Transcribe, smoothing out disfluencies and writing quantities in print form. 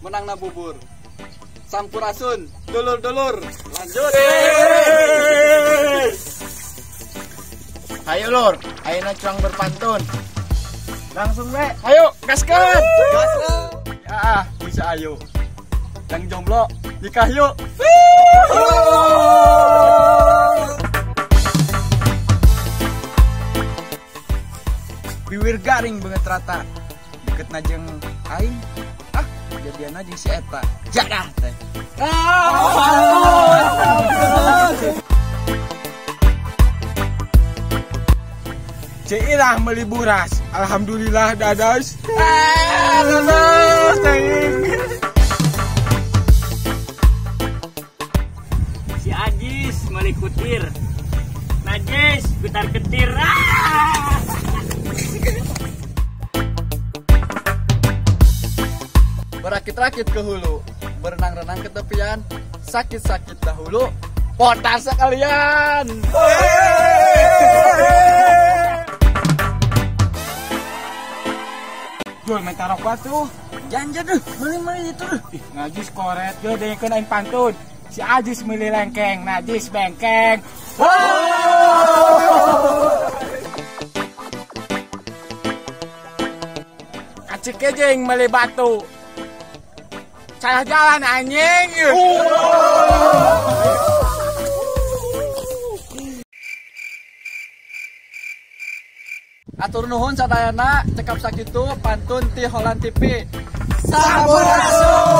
Menangna bubur. Sampurasun, dulur-dulur. Lanjut. Ayo lur, ayeuna curang berpantun. Langsung we. Ayo, gaskeun. Gaskeun. Ya, bisa ayo. Yang jomblo nikah yuk. Biwir garing banget rata. Deket najeng aing. Ah, jadian aja si eta. Jadah teh. Ciirah meuli buras. Alhamdulillah dadas. Dadas teuing. Si Ajis meuli kutir. Najis getar ketir. Berakit-rakit ke hulu, berenang-renang ke tepian, sakit-sakit dahulu, potas sekalian. Jul minta rokok tuh. Jangan deh, meuli-meuli itu deh. Ih, najis koret yo dengekeun aing pantun. Si Ajis meuli lengkeng, najis bengkeng. Kacik kejeng meuli batu. Salah jalan anjing. Atur nuhun sadayana cekap sakitu pantun ti Holland TV. Sampurasun.